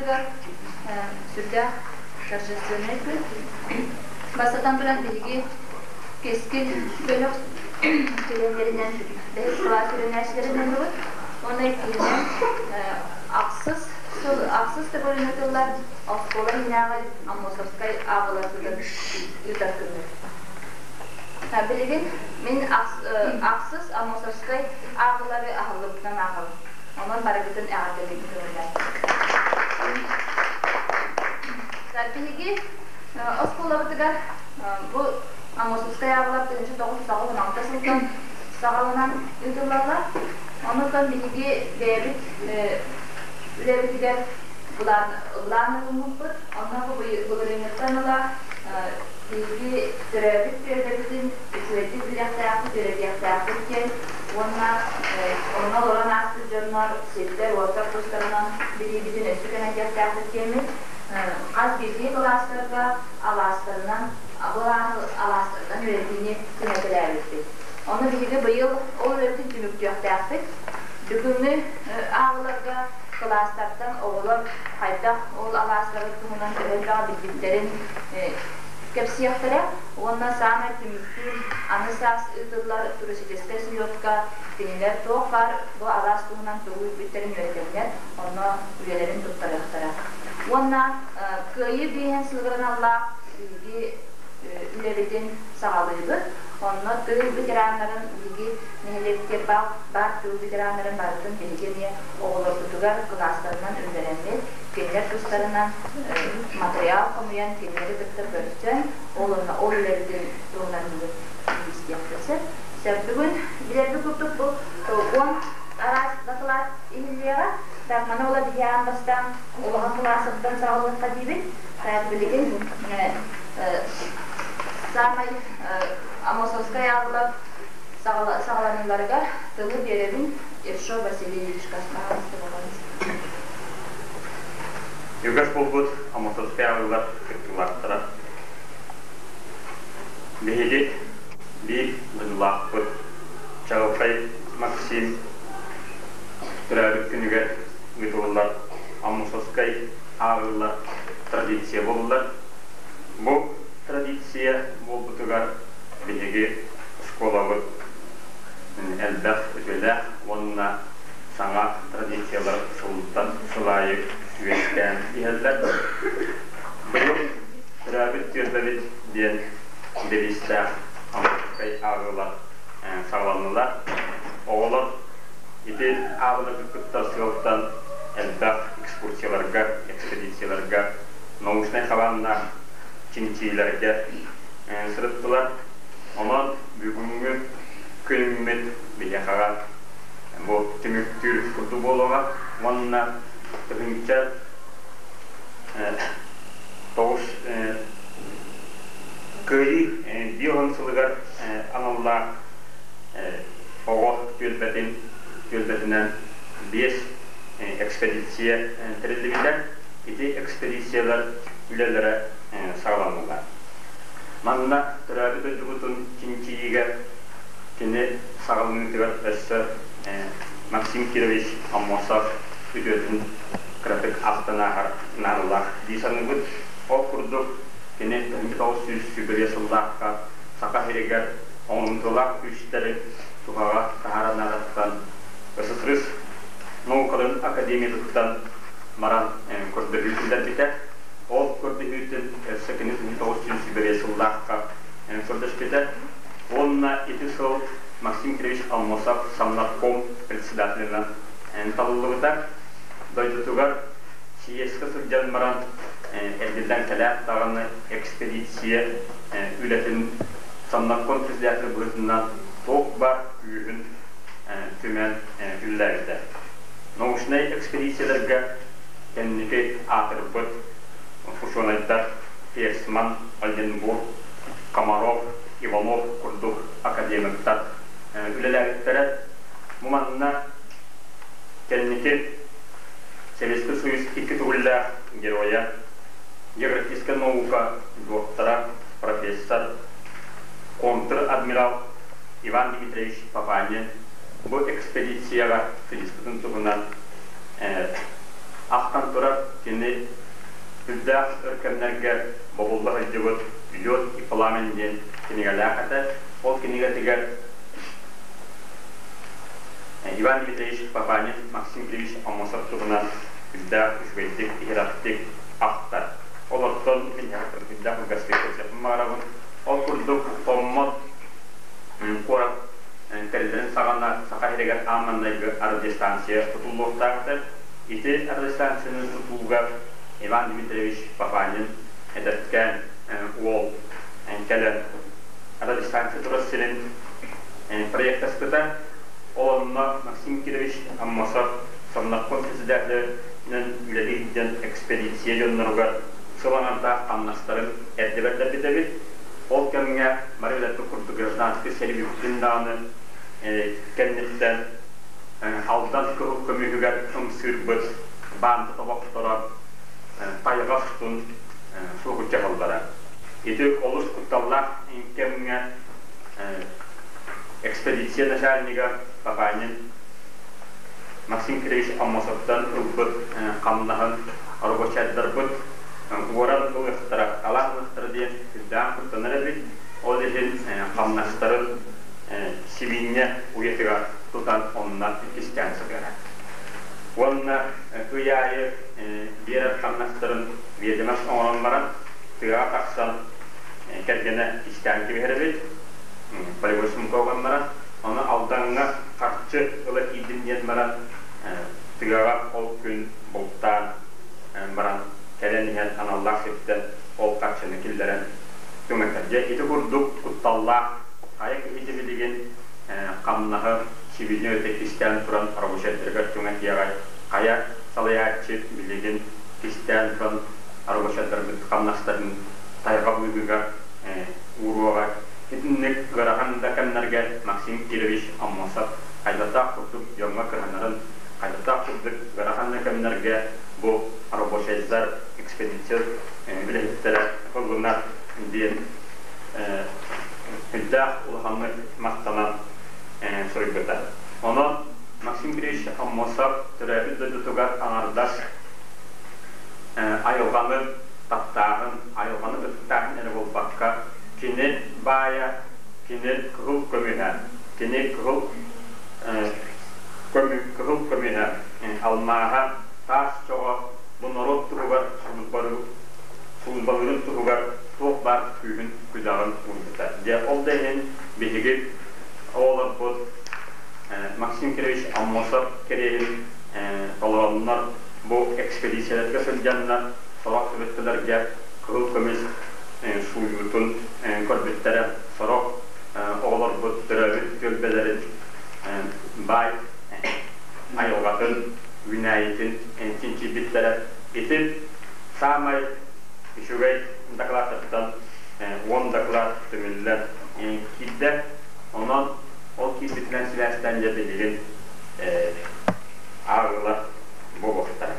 оскуолабытыгар сүрдээх торжественнай күн. Бастатан туран биһиги Кэскил бөлөх чилиэннэринэн бэһис кылаас үөрэнээччилэрин ыллыбыт. Уонна иккиһинэн ахсыс сыл ахсыс төгүлүн ыытыллар оскуола иһинээҕи Аммосовскай ааҕыларбытын ыытар күммүт. Билигин мин ахсыс Аммосовскай ааҕылары аһыллыбытынан ааҕабын. Онон барыгытын эҕэрдэлиибин көҥүллээн. Биһиги оскуолабытыгар бу Аммосовскай ааҕылар 1996 сылтан саҕаланан ыытыллаллар. Онуттан биһиги бэйэбит үлэбитигэр былаан ылыммыппыт. Онно бу былырыыҥҥыттан ыла биһиги төрөөбүт түөлбэбитин үчүгэйдик билиэхтээхпит, үөрэтиэхтээхпит диэн уонна онно олорон ааспыт дьоннор сирдэр-уоттар тустарынан билиибитин өссө кэҥэтиэхтээхпит диэммит хас биирдии кылаастарга алаастарынан алаастарынан үөрэтиини түҥэтэлээбиппит. Ону биһиги быйыл ол үлэбитин түмүктүөхтээхпит. Бүгүҥҥү ааҕыларга кылаастартан оҕолор хайдах ол алаастары туһунан төһө элбэҕи билбиттэрин кэпсиэхтэрэ уонна саамай түмүктүүр аны саас ыытыллар туристическай слетка кинилэр туох баар бу алаас туһунан тугу билбиттэрин үөрэтэннэр онно үлэлэрин туттарыахтара. Уонна Кыайыы биэһин сылыгар аналлаах биһиги үлэбитин саҕалыыбыт. Онно тыыл ветераннарын биһиги нэһилиэккэ баар тыыл ветераннарын барытын биһиги эмиэ оҕолорбутугар кылаастарынан үллэрэммит, кинилэр тустарынан матырыйаал хомуйан, кинилэри кытта көрсөн, ол онно ол үлэбитин туһунан бүгүн истиэхпит сөп. Сөп бүгүн билэрбит курдук бу 10 араас дакылаат иһиллиэҕэ. Так, маны ола биһи аан бастаан улахан кылаасыттан саҕалыахха диибин. Так, билигин саамай Амосовскай ааллар саҕаланыыларыгар тылы биэрэбин Ершов Васильевичка. Үгэс буолбут Амосовскай ааллар кыттыылаахтара. Биһиги биир дойдулаахпыт Чаҕылхай Максим төрөөбүт күнүгэр ыытыллар Аммосовскай ааҕыллар традиция буоллар. Бу традиция буолбутугар биһиги оскуолабыт элбэх үтүөлээх уонна саҥа традициялар сылтан сыл аайы үөскээн иһэллэр. Быйыл төрөөбүт түөлбэбит диэн девизтээх Аммосовскай ааҕыылар саҕаланнылар. Оҕолор ити ааҕыыларга кыттар сыалтан элбэх экскурсияларга, экспедицияларга, научнай хабааннаах чинчийиилэргэ сырыттылар. Онон бүгүҥҥү күммүт биһиэхэҕэ бу түмүктүүр курдук буолуоҕа уонна тыһыынча тоҕус Кыайыы 50 сылыгар аналлаах оҕо түөлбэтин түөлбэтинэн биэс экспедиция тэриллибитэ. Ити экспедициялар үлэлэрэ саҕаланнылар. Манна төрөөбүт дойдубутун чинчийиигэ кини саҕаланыытыгар өссө Максим Кирович Аммосов үтүөтүн кыратык ахтан ааһар наадалаах дии саныыбыт. Ол курдук, кини 1925 сыллаахха Саха сиригэр оҥоһуллуулаах күүстэри туһаҕа таһаарар наадаттан СССР наукаларын академиятыттан баран көрдөһүү киллэрбитэ. Ол көрдөһүүтүн өссө кини 1925 сыллаахха көрдөспүтэ. Уонна ити сыл Максим Кирович Аммосов Самнарком председателинэн талыллыбыта. Дойдутугар съезкэ сылдьан баран эргиллэн кэлээт даҕаны экспедиция үлэтин Самнарком председатель быһыытынан туох баар күүһүн түмэн үлэлээбитэ. Научнай экспедицияларга кэнники аатырбыт учуонайдар Ферсман, Ольденбург, Комаров, Иванов курдук академиктар үлэлээбиттэрэ. Бу манна кэнники Советский Союз икки төгүллээх геройа, географическай наука доктора, профессор, контр-адмирал Иван Дмитриевич Папанин бу экспедицияҕа сылдьыспытын туһунан Ахтан турар кини үрдээх өр кэмнэргэ бобулла сылдьыбыт «Лед и пламень» диэн кинигэлээх этэ. Ол кинигэтигэр Иван Дмитриевич Папанин Максим Кириллович Аммосов туһунан үрдээх үчүгэйдик, иһирэхтик ахтар. Олортон мин үрдээх кылгастык кэпсиэхпин баҕарабын. Ол курдук Томмот куорат тэриллэрин саҕана Саха сиригэр аан маҥнайгы радиостанция тутуллуохтаах этэ. Ити радиостанцияны тутууга Иван Дмитриевич Папанин эдэркээн уол кэлэн радиостанция турар сирин проектаспыта. Ол онно Максим Кирович Аммосов Совнарком председателинэн үлэлии сылдьан экспедиция дьонноругар сыл аҥардаах хамнастарын эрдэ бэрдэрбит эбит. Ол кэмҥэ бары билэрбит курдук гражданскай сэрии бүппүтүн даҕаны кэнниттэн Алдан кыһыл көмүһүгэр ымсыырбыт баанда тобохторо тайҕа устун суокуччаһаллара. Ити олус кутталлаах кэмҥэ экспедиция начальнига Папанин Максим Кирович Аммосовтан ылбыт хамнаһын рабочайдарбыт уоран ылыахтара, талаан ылыахтара диэн сүрдээх куттанар эбит. Ол иһин хамнастарын сибиинньэ уйатыгар тутан онно иккистээн сытыара. Уонна ый аайы биэрэр хамнастарын ведомость оҥорон баран, тыаҕа тахсан кэргэнэ кистээн кэбиһэр эбит. Полевой сумка уган баран, ону Алдаҥҥа харчы ыла киирдим диэн баран, тыаҕа ол күн бултаан баран кэлэн иһэн аналлаах сиртэн ол харчыны киллэрэн түҥэтэр. Дьэ, ити курдук кутталлаах хайа киһи билигин хамнаһы сибиинньэ өтө кистээн туран рабочайдарыгар түҥэтиэҕэй, хайа салайааччы билигин кистээн туран рабочайдарбыт хамнастарын тайҕа быыһыгар ууруоҕа. Итинник ыарахан да кэмнэргэ Максим Кирович Аммосов хайдахтаах курдук дьоҥҥо кыһанарын, хайдахтаах курдук ыарахан да кэмнэргэ бу рабочайдар экспедиция үлэһиттэрэ ыллынар диэн сүрдээх улаханнык махтанан суруйбута. Онон Максим Кирович Аммосов төрөөбүт дойдутугар аҥардас айылҕаны таптааһын, айылҕаны ытыктааһын эрэ буолбакка, кини баайа, кини кыһыл көмүһэ, кини кыһыл кыһыл көмүһэ, алмааһа, таас чоҕо бу норуот туһугар сулбалыырын туһугар туох баар күүһүн күдэҕин уурбута. Дьэ, ол да иһин биһиги оҕолорбут Максим Кирович Аммосов кэриэһин толороннор бу экспедицияларга сылдьаннар сорох түбэлтэлэргэ кыһыл көмүс сууйуутун көрбүттэрэ, сорох оҕолорбут төрөөбүт түөлбэлэрин баай айылҕатын, үүнээйитин чинчийбиттэрэ. Ити саамай үчүгэй дакылааттартан 10 дакылаат түмүллэн киирдэ. Онон ол киирбитинэн сибээстээн дьэ билигин ааҕыылар буолуохтара.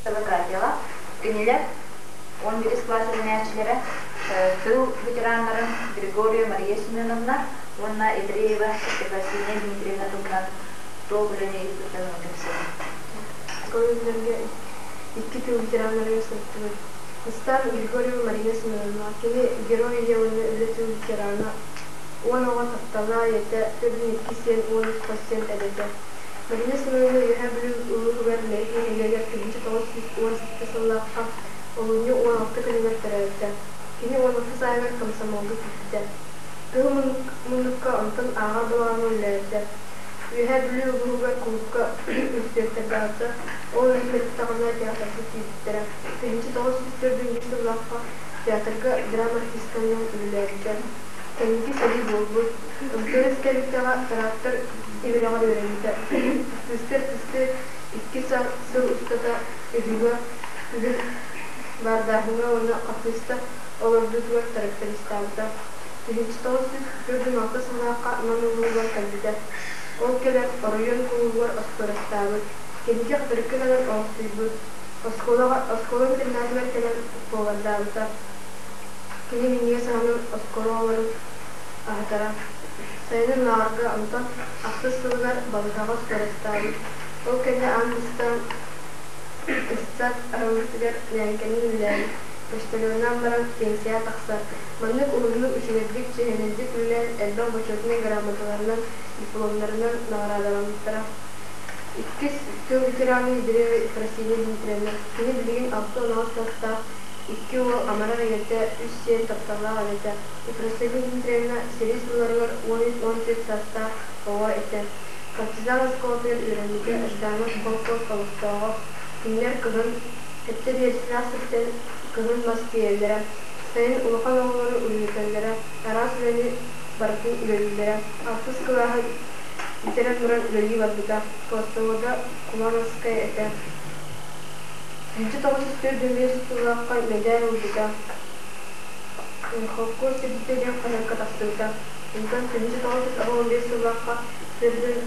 Братьева, кинилэр 11 класс үөрэнээччилэрэ тыл ветераннарын Григория Мария Семеновна уонна Ядреева Ефросинья Дмитриевна туһунан туох үлэни ыыппыттарын кэпсээн. Көрүүлэргэ икки тыл ветераннарыгар сырыттыбыт. Бастаан Григорьева Мария Семеновна, кини Герой ийэ уонна үлэ тыл ветерана, 10 оҕо таптала ийэтэ, төрдүн икки сиэн, 13 хос сиэн эбэтэ. Марина Семеновна Үөһээ Бүлүү улууһугар Мэйик нэһилиэгэр 1917 сыллаахха олунньу 16 күнүгэр төрөөбүтэ. Кини 16 сааһыгар комсомолга киирбитэ. Кыһыл муннукка онтон ааҕар балаҕаҥҥа үлэлээбитэ. Үөһээ Бүлүү улууһугар кулуупка инспектордаабыта, ол иһин сырыттаҕына театрга киирбиттэрэ. 1904 сыллаахха театрга драма артистканан үлэлээбитэ. Кэнники сэрии буолбут. МТС кэлбитэҕэ трактор үөрэҕэр үөрэммитэ. Артыыстар артыысты икки сыл устата ыһыыга күһүн баардааһыҥҥа уонна хаппыыста олордуутугар трактористаабыта. 1946 сыллаахха Нам улууһугар кэлбитэ. Ол кэлэн оройуон кулуубугар остуорастаабыт. Кэнники хатырыкка кэлэн олохсуйбут. Оскуолаҕа оскуола интернатыгар кэлэн повардаабыта. Кини минньигэс аһынан оскуола оҕолорун аһатара. Сайынын лааҕырга, онтон ахсыс сылыгар балыыһаҕа скоростаабыт. Ол кэннэ аан бастаан ыччат аһыллыытыгар ньээҥкэнэн үлэлээбит, почтальоннаан баран пенсияҕа тахсар. Маннык уһуннук, үчүгэйдик, чиэһинэйдик үлэлээн элбэх бочуотунай грамоталарынан, дипломнарынан наҕараадаламмыттара. Иккис тыл ветерана Ядреева Ефросинья Дмитриевна. Кини билигин 68 саастаах, икки уол амарах ийэтэ, үс сиэн тапталлаах эбэтэ. Ефросинья Дмитриевна сэрии сылларыгар 13-14 саастаах оҕо этэ. Партизан оскуолатыгар үөрэммитэ, Жданов холкуос олохтооҕо. Кинилэр кыһын сэттэ биэстээх сиртэн кыһын мас тиэйэллэрэ, сайын улахан оҕолору үлэлэтэллэрэ, араас үлэни барытын үлэлииллэрэ. Алтыс кылааһы бүтэрэн баран үлэлии барбыта. Кварталга Кулановскай этэ. 1945 сыллаахха мэдээл ылбыта. Холкуос сирдьитэ диэн хаһыакка тахсыбыта. Онтон 1985 сыллаахха төрдүн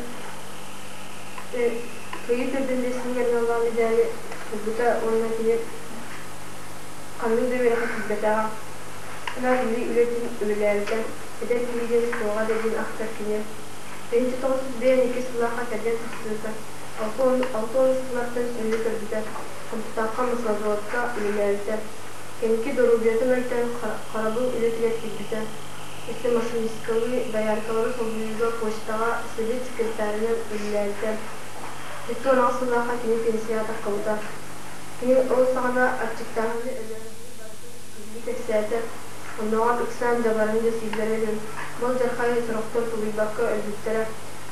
Кыайыы төрдүн биэс сылыгар аналлаах мэдээли ылбыта уонна кини ханнык да үөрэххэ киирбэтэҕэ. Наар илии үлэтин үлэлээбитэ, эдэр киһи диэн суоҕа да диэн ахтар кини. 1952 сыллаахха кэргэн тахсыбыта, 60 сыллартан сүөһү көрбүтэ, Хомустаахха маслозаводка үлэлээбитэ. Кэнники доруобуйата мөлтөөн харабыл үлэтигэр киирбитэ. Өссө машинисткалыы, дояркалары солбуйууга почтаҕа совет секретарынан үлэлээбитэ. 78 сыллаахха кини пенсияҕа таххыбыта. Кини ол саҕана аччыктааһыны өлөөрү барытын киһилии кэпсээтэ, оннооҕор ыксаан дьабараны да сииллэрэ үһү. Мал-дьархайы сорохтор тулуйбакка өлбүттэрэ,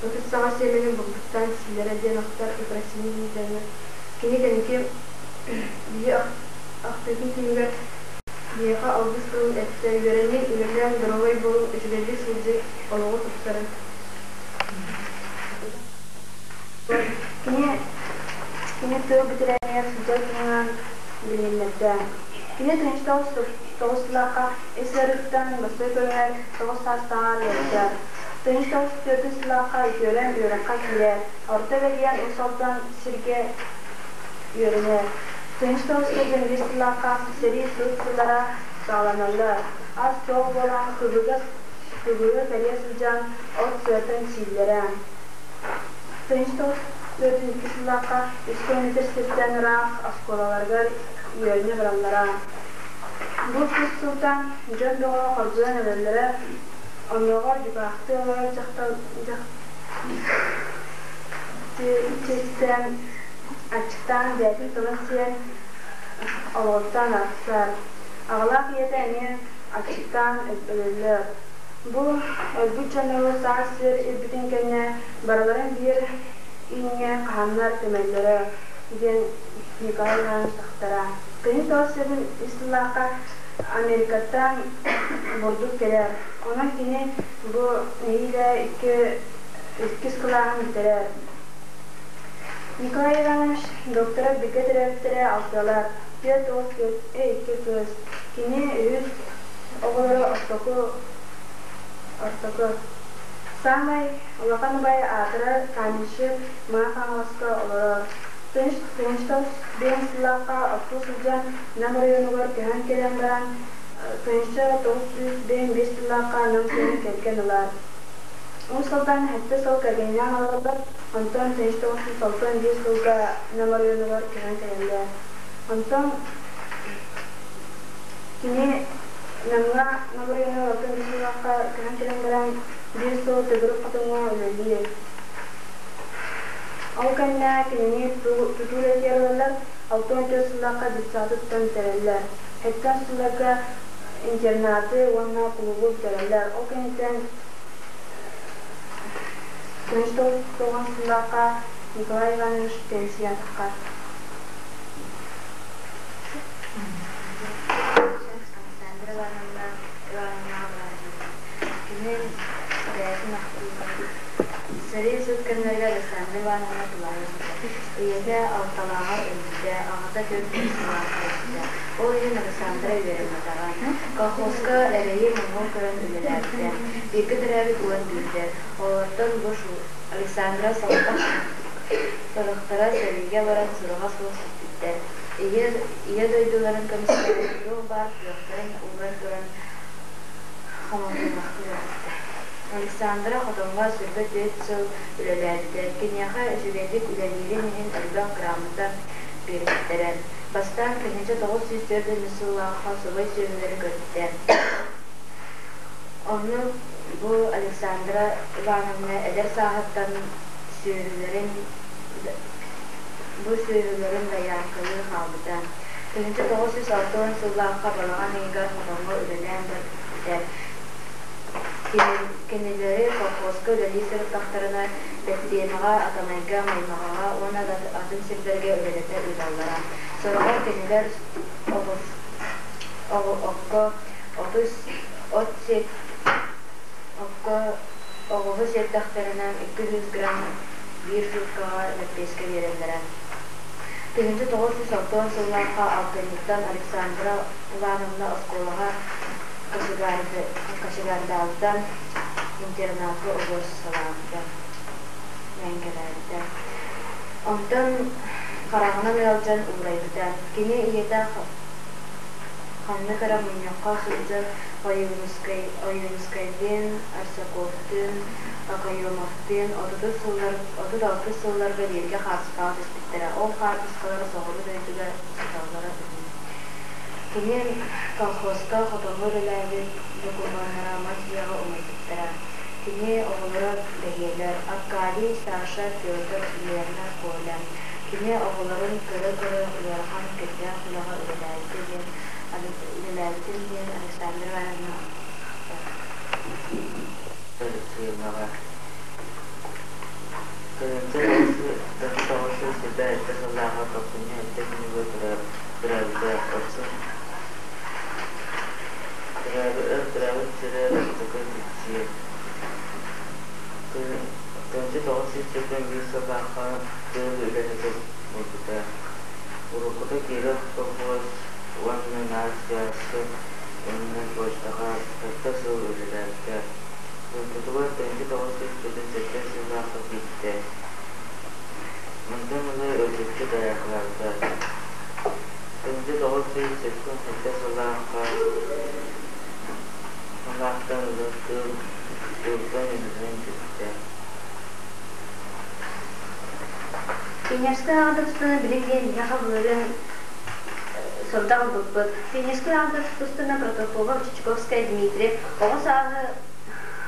ытыс саҕа сиэмэни бурдуктаан сииллэрэ диэн ахтар Ефросинья Дмитриевна. Кини кэнники биһи ахтыытын түмүгэр биһиэхэ алгыс тылын эттэ: үөрэниҥ, үлэлээҥ, доруобай буолуҥ, үчүгэйдик сылдьыҥ, олоҕу тупсарыҥ. Кини кини тыл бэтэрээнигэр сылдьар туһунан билиһиннэрдэ. Кини 1909 сыллаахха ис ыарыыттан бастакы көрүҥэр 9 саастааҕар ыалдьар. 1904 сыллаахха үтүөрэн үөрэххэ киирэр, орто бэлиэн Уус Алдан сиргэ үөрэнэр. 1925 сыллаахха сэрии сут сыллара саҕаланаллар. Ас суох буолан кыбыга кыбыга кэлиэ сылдьан от сыатын сииллэрэ. 1942 сыллаахха үс километр сиртэн ыраах оскуолаларыгар үөрэнэ бараллара. Бу сут сылтан дьон бөҕө хоргуйан өлөллөрө, оннооҕор дьукаахтыы олорор дьахтал чиэстээн, аччыктаан бэйэтин тылын сиэн олоҕуттан арахсар. Аҕалаах ийэтэ эмиэ аччыктаан өлөллөр. Бу өлбүт дьоннору саас сир ирбитин кэннэ барыларын биир ииҥҥэ хаһаннар көмөллөрө, диэн Николай Иванович ахтара. Кыһын тоҕус сирин үс сыллаахха Америкаттан бурдук кэлэр. Онон кини бу нэһиилэ икки иккис кылааһын бүтэрэр. Николай Иванович доктора бигэ төрөөбүттэрэ алтыалар, түөрт уол, икки кыыс. Кини үһүс оҕолоро ортоку ортоку. Саамай улахан убайа аатырар каменщик Мэҥэ Хаҥаласка олорор. Тынчтов диэн сыллаахха оттуу сылдьан Нам оройуонугар көһөн кэлэн баран 1995 сыллаахха Нам сирин кэргэн ылар. Уус Алдан сэттэ сыл кэргэнинээн олороллор, онтон 1991 сылга Нам оройуонугар көһөн кэлэллэр. Онтон кини Намҥа Нам оройуонугар 61 сыллаахха көһөн кэлэн баран биир сыл төгүрүк хотоҥҥо үлэлиир. Ол кэннэ кинини тутуу үлэтигэр ылаллар, 64 сыллаахха детсады тутан бүтэрэллэр. Сэттэ сылларга интернаты уонна кулуубу бүтэрэллэр. Ол кэнниттэн 1990 сыллаахха Николай Иванович пенсия таххар. Александра Ивановна Ивановна Кини бэйэтин ахтыытын Сэрии сут кэмнэригэр Александра Ивановна тулаайах Ийэтэ алталааҕар өлбүтэ, аҕата түөрт сыллаахха өлбүтэ. Ол иһин Александра үөрэммэтэҕэ. Колхозка эрэйи-муҥу көрөн үлэлээбитэ. Бииргэ төрөөбүт 11-дэр. Олортон бу Александра соҕотох сорохторо сэриигэ баран сураҕа суох сүппүттэр. Ийэ, Ийэ дойдуларын көмүскээн туох баар кыахтарын ууран туран хомолтолоохтук өлбүттэр. Александра хотоҥҥо 24 сыл үлэлээбитэ. Киниэхэ үчүгэйдик үлэлиирин иһин элбэх грамота биэрбиттэрэ. Бастаан 1904 сыллаахха субай сүөһүлэри көрбүтэ. Онно бу Александра Ивановна эдэр сааһыттан сүөһүлэрин бу сүөһүлэрин дайааркалыы хаалбыта. 1960 сыллаахха балаҕан ыйыгар хотоҥҥо үлэлээн барбыта. Кинилэри колхозка үлэлии сырыттахтарына Бэттиэмэҕэ, Атамайга, Маймаҕаҕа уонна да атын сирдэргэ үлэлэтэ ыыталлара. Сороҕор кинилэр окко от окко оҕуһу сиэттэхтэринэ 200 грамм биир сууккаҕа лэппиэскэ биэрэллэрэ. 1960 сыллаахха алтынньыттан Александра Ивановна оскуолаҕа кочегардаабыта, интернакка убуорсалаабыта, мэҥкэлээбитэ. Онтон хараҕынан ыалдьан уурайбыта. Кини ийэтэ ханнык эрэ мунньахха сылдьар Ойуунускайдыын, Арсаковтыын, Окоемовтыын 36 сылларга бииргэ хаартыскаҕа түспүттэрэ. Ол хаартыскалара соҕуруу дойдуга сыталлара үһү. Кини колхозка хотоҥҥо үлэлээбит докумуоннара мас дьиэҕэ умайбыттара. Кини оҕолоро бэһиэлэр: Аркадий, Саша, Петр, Лена, Коля. Кини оҕолорун көрө-көрө ыарахан кирдээх үлэҕэ үлэлээбитэ диэн үлэлээбитин диэн Александра Ивановна ахтар. Алексеевнаҕа 1997 сыллааҕы тохсунньу эрдэ күнүгэр төрөөбүтэ Орсун төрөөбүт сирэ Бастакы Тиксии 1991 сыллаахха тыыл үлэһитэ буолбута. Уруккута Киров колхоз уонна наар связка уонна почтаҕа сэттэ сыл үлэлээбитэ. Дойдутугар 1947 сыллаахха киирбитэ. Онтон ыла өлбүччү дайаакалаабыта. 1977 сыллаахха сыллаахтан ыла тыыл тыылтан үлэлээн бүттэ. Пионерскай аҕа тустууна билим диэн биһиэхэ былырыын сорудах ылбыппыт. Пионерскай аҕа тустууна Протопопов, Чичиковскай Дмитрий оҕо сааһы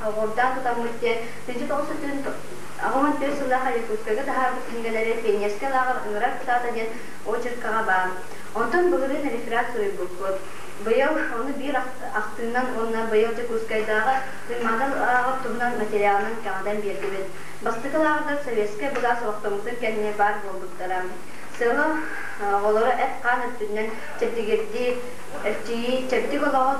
оҕурдаан тутаммыт диэн 1984 сыллаах Якутскайга таһаарбыт кинигэлэри Пионерскай лааҕыр ыҥырар кытаата диэн очеркаҕа баар. Онтон былырыын реферат суруйбуппут. Быйыл ону биир ахтыынан уонна быйыл Дьокуускайдааҕы Туймаада лааҕыр туһунан материалынан кэҥэтэн биэрдибит. Бастакы лааҕырдар советскай былаас олохтоммутун кэннэ баар буолбуттара. Сыала оҕолору эт-хаан өттүнэн чэбдигирдии, эрчийии, чэбдик олоҕу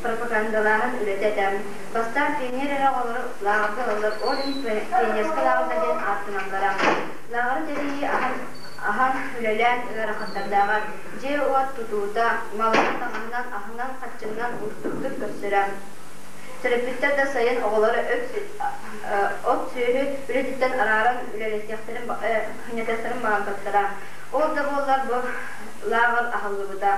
пропагандалааһын үлэтэ этэ. Бастаан пионер эрэ оҕолору лааҕырга ылаллар, ол иһин пионерскай лааҕырдар диэн ааттаналлара. Лааҕыры тэрийии аһан, аһан үлэлээн ыарахаттардааҕа, дьиэ-уот тутуута, малынан, таҥаһынан, аһынан, харчынан уустуктук көрсөрө. Төрөппүттэр да сайын оҕолоро от сүөһү үлэтиттэн арааран үлэлэтиэхтэрин ханньатыахтарын баҕарбаттара. Ол да буоллар бу лааҕыр аһыллыбыта.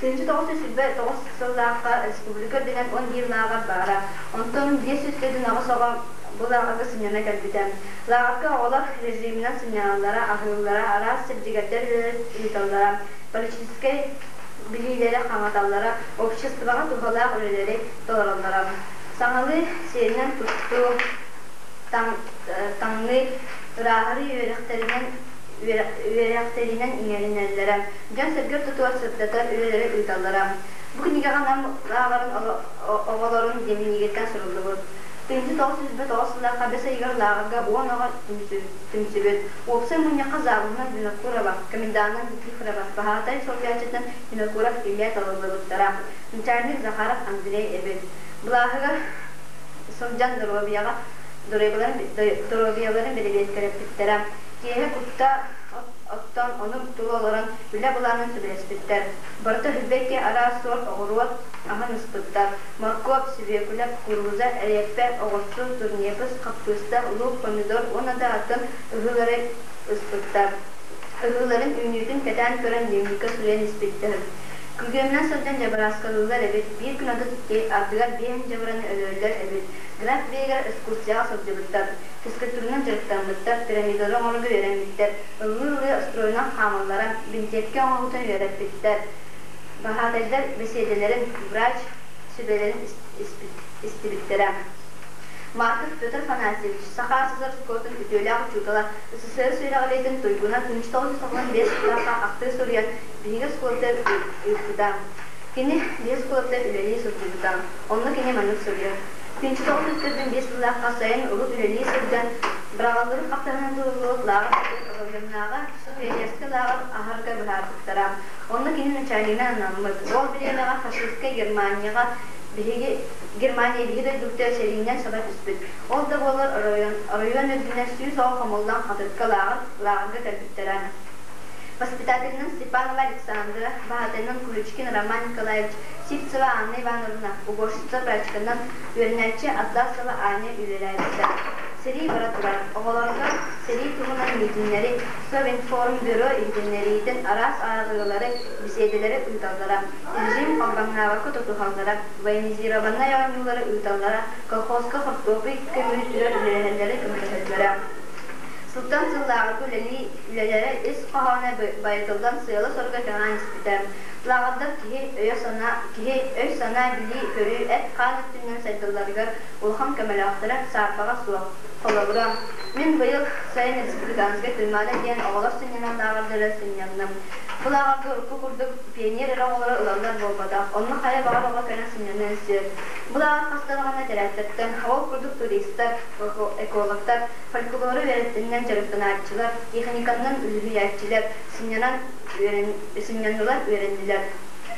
1929 сыллаахха республика үрдүнэн 11 лааҕыр баара. Онтон 548 оҕо бу лааҕырга сынньана кэлбитэ. Лааҕырга оҕолор режиминэн сынньаналлара, аһыыллара, араас сирдьигэрдэр үлэлэрин ыыталлара, политическай билиилэри хаҥаталлара, обществоҕа туһалаах үлэлэри толороллоро. Саҥалыы сиэринэн туттуу, таҥныы, ырааһырыы үөрэхтэринэн үөрэхтэринэн иҥэринэллэрэ, дьон-сэргэ ортотугар сырдатар үлэлэри ыыталлара. Бу кинигэҕэ Нам лааҕырын оҕолорун дневнигиттэн суруллубут. 1909 сыллаахха бэс ыйыгар лааҕырга 10 оҕо түмсүбүт. Уопсай мунньахха завуһунан Винокурова, коменданынан Никифорова, баһаатай солбуйааччытынан Винокуров Илья талыллыбыттара. Начальник Захаров Андрей эбит. Былааһыгар сылдьан доруобуйаҕа доруобуйаларын бэрэбиэркэлэппиттэрэ. Киэһэ кутта оттон ону тула олорон үлэ былаанын сөбүлэспиттэр. Барыта үрбэккэ араас суорт оҕуруот аһын ыспыттар. Моркуоп, сүбүөкүлэ, кукуруза, эриэппэ, оҕурсу, турнепс, хаппыыста, луук, помидор уонна да атын ыһыылары ыспыттар. Ыһыыларын үүнүүтүн кэтээн көрөн дневниккэ суруйан испиттэр. Күргүөмүнэн сылдьан дьабарааскалыыллар эбит, биир күн 32, ардыгар 5 дьабараны өлөрөллөр эбит. Өлүөхүмэ биэригэр экскурсияҕа сылдьыбыттар, физкультуранан дьарыктаммыттар, пирамидалары оҥорорго үөрэммиттэр, ыллыы-ыллыы остуруойунан хаамаллара, бинтиэпкэ оҥоһуутун үөрэппиттэр. Баһаатайдар бэсиэдэлэрин, врач сүбэлэрин истибиттэрэ. Марков Петр Афанасьевич, Саха СССР оскуолатын үтүөлээх учуутала, СССР үөрэҕириитин туйгуна 1995 сыллаахха ахтыы суруйан, биһиги оскуолатыгар ыыппыта. Кини биһиги оскуолатыгар үлэлии сылдьыбыта. Онно кини маннык суруйар. 1945 сыллаахха сайын урут үлэлии сылдьан, быраҕыллыбыт хаптаһынан тутуллубут лааҕыр Оройуоннааҕы пионерскай лааҕыр аһарга быһаарбыттара. Онно кини начальнигынан анаммыт. Ол бириэмэҕэ фашистскай Германияҕа биһиги Германия биһи дойдубутугар сэриинэн саба түспүт. Ол да буоллар оройуон үрдүнэн 100 оҕо хомуллан Хатырыкка лааҕырга кэлбиттэрэ. Воспитателинэн Степанова Александра, баһаатайынан Куличкин Роман Николаевич, Сивцева Анна Ивановна, уборщица прачканан үөрэнээччи Атласова Аня үлэлээбитэ. Сэрии бара турар. Оҕолорго сэрии туһунан миитиннэри, Совинформбюро иһитиннэриитин араас ааҕыылары, беседэлэри ыыталлара. Режим халбаҥнаабакка тутуһаллара, военизированнай оонньуулары ыыталлара, колхозка хортуоппуй көмүүтүгэр үлэлэһэллэрэ көмөлөһөллөрө. Сылтан сыллааҕы үлэлии үлэлэрэ ис хоһооно байытыллан сыала-соруга кэҥээн испитэ. Лааҕырдар киһи өйө-санаа киһи өй-санаа, билии-көрүү, эт-хаан өттүнэн сайдалларыгар улахан көмөлөөхтөрө саарбаҕа суох. Холобура, мин быйыл сайын республиканскай Туймаада диэн оҕолор сынньанар лааҕырдара сынньанным. Бу лааҕырга урукку курдук пионер эрэ оҕолоро ылаллар буолбатах, онно хайа баҕар оҕо кэлэн сынньаныан сөп. Бу лааҕыр хаста даҕаны этэрээттэртэн, ол курдук туристар, экологтар, фольклору үөрэттинэн дьарыктанааччылар, техниканнан үлүһүйээччилэр сынньанан сынньаннылар, үөрэннилэр.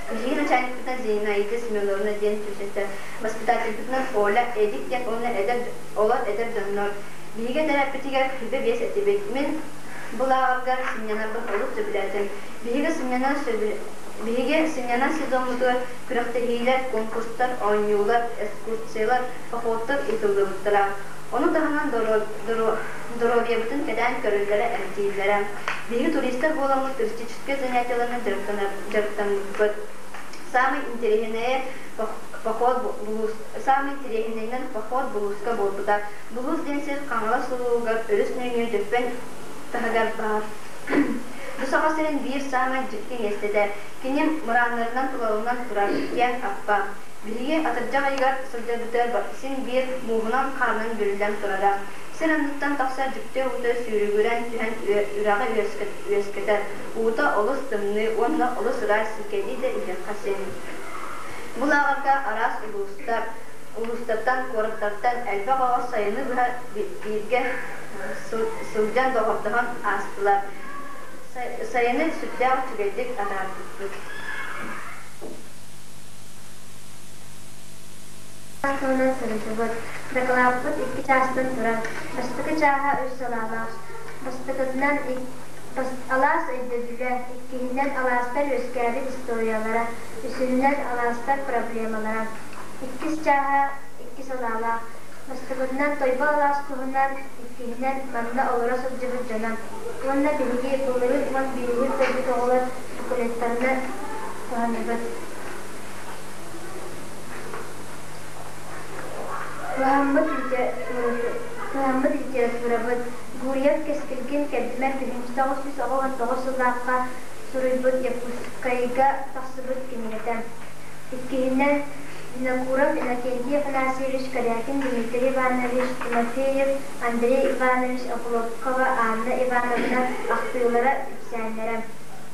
Биһиги начальникпытынан Зинаида Семеновна диэн түмсэстэ, воспитательбытынан Оля, Эдик диэн уонна эдэр олор эдэр дьоннор. Биһиги этэрээппитигэр 25 этибит. Мин бу лааҕырга сынньанарбын олус сөбүлээтим. Биһиги сынньанар сезоммутугар күрэхтэһиилэр, конкурстар, оонньуулар, экскурсиялар, походтар ыытыллыбыттара. Ону таһынан доруобуйабытын кэтээн көрөллөрө, эмтииллэрэ. Биһиги туристар буоламмыт туристическай занятиеларынан дьарыктаммыппыт. Саамай интэриэһинэйэ поход булуус саамай интэриэһинэйинэн поход булууска буолбута. Булуус диэн сир Хаҥалас улууһугар өрүс нөҥүө Дьөппөн таһыгар баар. Бу Саха сирин биир саамай дьикти миэстэтэ. Кини мырааннарынан тулалынан турар киэҥ аппа. Биһиги атырдьах ыйыгар сылдьарбытыгар син биир мууһунан-хаарынан бүрүллэн турара. Сир анныттан тахсар дьикти уута сүүрүгүрэн түһэн үрэҕи үөскэтэр. Уута олус тымныы уонна олус ыраас сикэлии да иһиэххэ син. Бу лааҕырга араас улуустар, улуустартан, куораттартан элбэх оҕо сайыны быһа бииргэ сылдьан доҕордоһон аастылар. Сайыны сүрдээх үчүгэйдик атаарбыппыт. Туһунан суруйдубут. Дакылааппыт икки чаастан турар. Бастакы чааһа үс салаалаах. Бастакытынан алаас өйдөбүлэ, иккиһинэн алаастар үөскээбит историялара, үсүһүнэн алаастар проблемалара. Иккис чааһа икки салаалаах. Бастакытынан Тойбо алаас туһунан, иккиһинэн манна олоро сылдьыбыт дьоно. Уонна биһиги былырыын 11-һин көрбүт оҕолор буклеттарынан туһанныбыт. Туһаммыт литературабыт Гурьев Кэскилгин кэрдимэр 1999 сыллаахха суруйбут Якутскайга тахсыбыт кинигэтэ. Иккиһинэн, Винокуров Иннокентий Афанасьевич, Корякин Дмитрий Иванович, Тимофеев Андрей Иванович, Охлопкова Анна Ивановна ахтыылара, кэпсээннэрэ.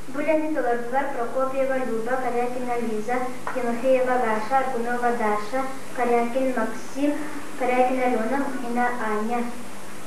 Бу үлэни толордулар Прокопьева Люба, Корякина Лиза, Тимофеева Даша, Аргунова Даша, Корякин Максим, Корякина Алена, Мухина Аня.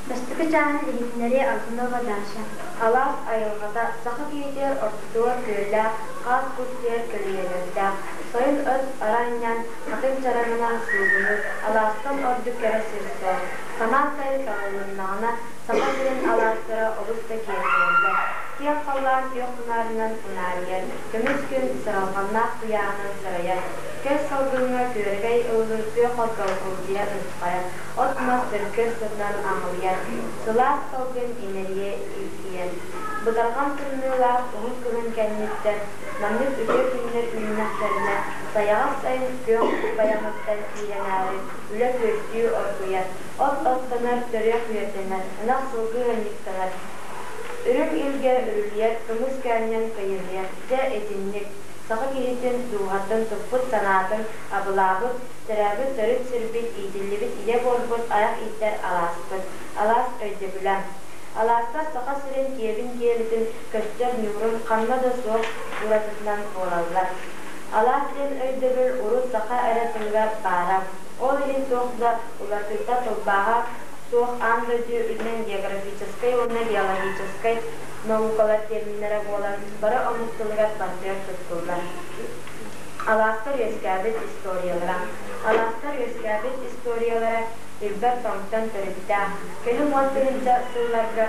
Бастакы чааһын иһитиннэриэ Аргунова Даша. Алаас айылҕата саха киһитигэр ортотугар күөллээх, хаас-кус түһэр көлүйэлэрдээх, сайын от араанньаан, хатыҥ чараҥынан суугунуур, алаастан ордук кэрэ сир суох. Самаан сайын саҕаланнаҕына, Саха сирин алаастара олус да киэркэйэллэр. Киэҥ халлаан күөх унаарынан унаарыйар, көмүс күн сыралҕаннаах куйааһынан сырайар. Көс салгыҥҥа күөрэгэй ыллыыр күөх от долгулдьуйа ыһыаххайар, от-мас дөлгөс сытынан аҥылыйар, сылаас салгын имэрийэ илгийэр. Бытарҕан тымныылаах уһун кыһын кэнниттэн маннык үтүө күннэр үүннэхтэринэ, Сайаҕас сайын күөх байаҕыттан киирэнээри үлэ күөстүү оргуйар, от оттонор, төрүөх үөрдэнэр, ынах сылгы ыанньыктанар, үрүҥ илгэ үрүлүйэр, кымыс көөнньөн кыйыһыйар. Дьэ итинник, саха киһитин дууһатын туппут санаатын абылаабыт, төрөөбүт төрүт сирбит, иитиллибит ийэ буолбут айах ииттэр алааспыт, алаас өйдөбүлэ. Алаастар Саха сирин киэбин-киэлитин көстөр ньуурун ханна да суох уратытынан буолаллар. Алаас диэн өйдөбүл урут саха эрэ тылыгар баара. Ол иһин туох да уларытыыта тылбааһа суох аан дойду үрдүнэн географическай уонна геологическай наукалар терминнэрэ буолан бары омук тылыгар барытыгар туттуллар. Алаастар үөскээбит историялара. Алаастар үөскээбит историялара ирбэт тоҥтон төрүттээх. Кэлин 10 000 сылларга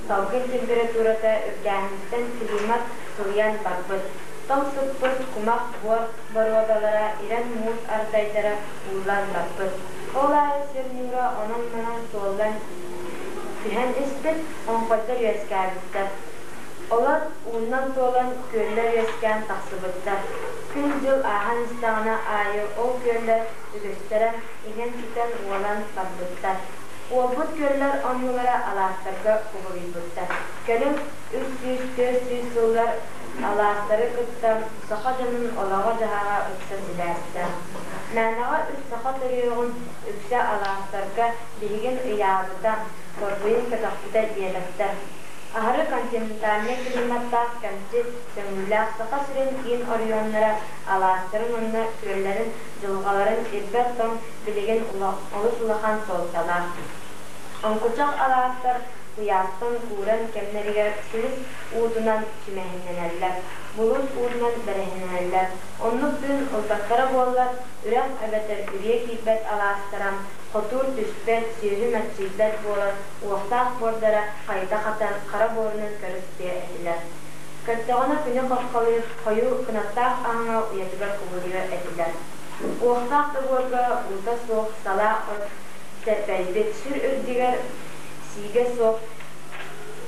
салгын температурата үрдээһиниттэн климат сылыйан барбыт. Тоҥ сыппыт кумах буор боруодалара ирэн муус ардайдара ууллан барбыт. Ол аайы сир ньуура онон-манан суоллан түһэн испит, оҥхойдор үөскээбиттэр. Олор ууннан туолан күөллэр үөскээн тахсыбыттар. Күн-дьыл ааһан истэҕинэ аайы ол күөллэр үгүстэрэ иҥэн-сүтэн уолан барбыттар. Уолбут күөллэр оннулара алаастарга кубулуйбуттар. Кэлин 300-400 сыллар алаастары кытта саха дьонун олоҕо-дьаһаҕа ыкса сибээстээх. Мээнэҕэ үс саха төрүөҕүн үксэ алаастарга биһигин ыйаабыта, борбуйун көтөхпүтэ диэбэттэр. Аһары континентальнай климаттаах кэмчи сөҥүүлээх Саха сирин киин оройуоннара алаастарын уонна күөллэрин дьылҕаларын ирбэт тоҥ билигин олус улахан суолталаах. Оҥкучах алаастар куйаастан кууран кэмнэригэр силис уутунан сүмэһиннэнэллэр, булуус уутунан бэрэһиннэнэллэр. Оннук тыын ылбаттара буоллар, үрэх эбэтэр үрүйэ киирбэт алаастара хотуур түспэт, сүөһү мэччийбэт буолан уохтаах буордара хайыта хатан, хара буорунан көрө сытыа этилэр. Көттөҕүнэ күнү хаххалыыр хойуу кынаттаах аһыҥа уйатыгар кубулуйуо этилэр. Уохтаах да буорга уута суох салаа от сэрбэйбит, сүр үрдүгэр сиигэ суох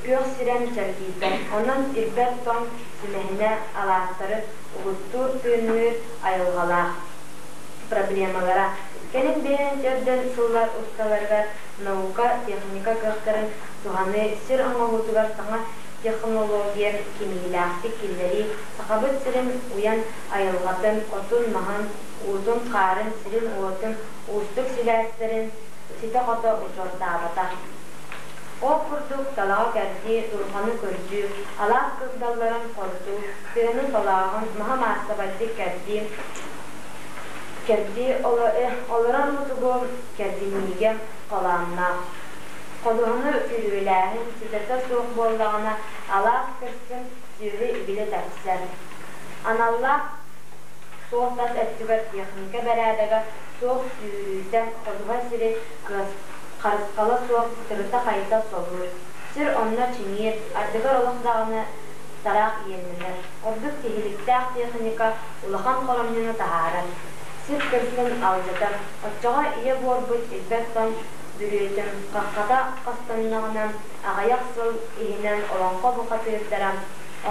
күөх сирэм чэлгийбэт, онон ирбэт тоҥ сүмэһинэ алаастары угуттуур тыынныыр айылҕалаах. Проблемалара Кэлин бэйэн төрдөн сыллар усталарыгар наука, техника кыахтарын туһаныы сир оҥоһуутугар саҥа технология кимиилээхтик киллэрии Сахабыт сирин уйан айылҕатын, отун-маһын, уутун-хаарын, сирин-уотун уустук сибээстэрин ситэ-хото учуоттаабатах. Ол курдук талаҕы кэрдии, дулҕаны көрдүү, алаас кырдалларын хорутуу, тыаны солооһун, маһы маассабайдык кэрдии, кэрдии олорор мутугу кэрдиниигэ холоонноох. Ходуһаны күрүөлээһин ситэтэ суох буоллаҕына, алаас кырсын сүөһү ибили тэпсэр. Аналлаах суол тас өттүгэр техника бэрээдэгэ суох сүүрүүтэ ходуһа сири харысхала суох тырыта-хайыта солуур. Сир онно чиҥиир, ардыгар олох даҕаны тараах иэннэнэр. Ордук тиһиликтээх техника улахан хоромньуну таһаарар. Сир кырсын алдьатар. Оччоҕо ийэ буорбут ирбэт тоҥ бүрүөтүн хаххата хастаннаҕына, аҕыйах сыл иһинэн олоҥхо бухатыырдара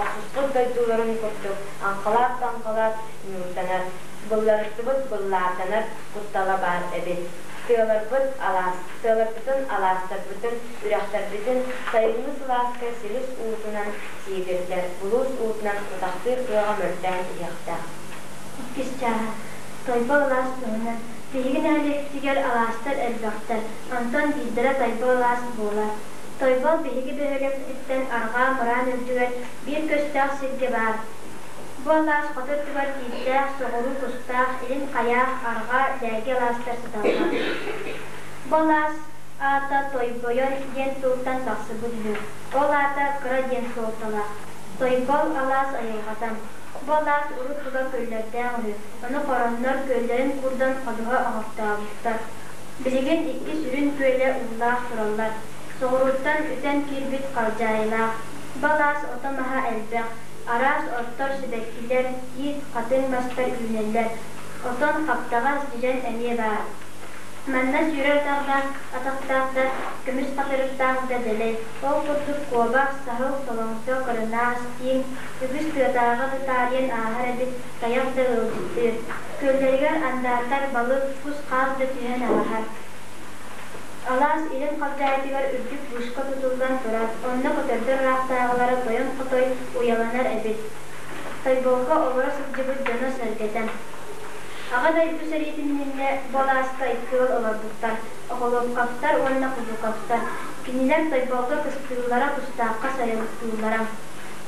охсуспут дойдуларын курдук аҥхалаат-таҥхалаат ньуурданар, былларыттыбыт быллаарданар куттала баар эбит. Тыаларбыт алаас, тыаларбытын, алаастарбытын, үрэхтэрбитин сайыҥҥы сылааска силис уутунан сиигирдэр, булуус уутунан утахтыыр кыаҕа мөлтөөн иһиэхтээх. Иккис чааһа. Тойбол алаас туһунан. Биһиги нэһилиэкпитигэр алаастар элбэхтэр, онтон биирдэрэ Тойбол алаас буолар. Тойбол биһиги бөһүөлэкпититтэн арҕаа мыраан үрдүгэр биир көстөөх сиргэ баар. Бу алаас хоту өттүгэр Тииттээх, соҕуруу Кустаах, илин Хайаах, арҕаа Лээги алаастар сыталлар. Бу алаас аата Тойбойон диэн тылтан тахсыбыт үһү. Ол аата кыра диэн суолталаах. Тойбол алаас айылҕата. Бу алаас урут тула күөллэрдээх үһү. Ону хороннор күөллэрин куурдан ходуһа оҥортообуттар. Билигин икки сүрүн күөлэ уулаах тураллар. Соҕурууттан үтэн киирбит халдьаайылаах. Бу алаас ото-маһа элбэх, араас оттор, сибэккилэр, тиит, хатыҥ мастар үүнэллэр. Отон, хаптаҕас, дьэдьэн эмиэ баар. Манна сүүрэр атахтаах, атахтаах да, көмүс хатырыктаах да дэлэй. Ол курдук куобах, саһыл, солоҥдо, кырынаас, тииҥ үгүс тыатааҕы да таарыйан ааһар эбит, тайах да ыалдьыттыыр. Күөллэригэр андаатар, балык, кус-хаас да түһэн ааһар. Алаас илин халдьаайытыгар үрдүк вышка тутуллан турар, онно көтөрдөр ыраахтааҕылара Тойон Хотой уйаланар эбит. Тойболго олоро сылдьыбыт дьоно-сэргэтэ. Аҕа дойду сэриитин иннинэ бу алааска икки ыал олорбуттар: Охолопковтар уонна Кузуковтар. Кинилэр Тойболго кыстыыллара, тустаахха сайылыктыыллара.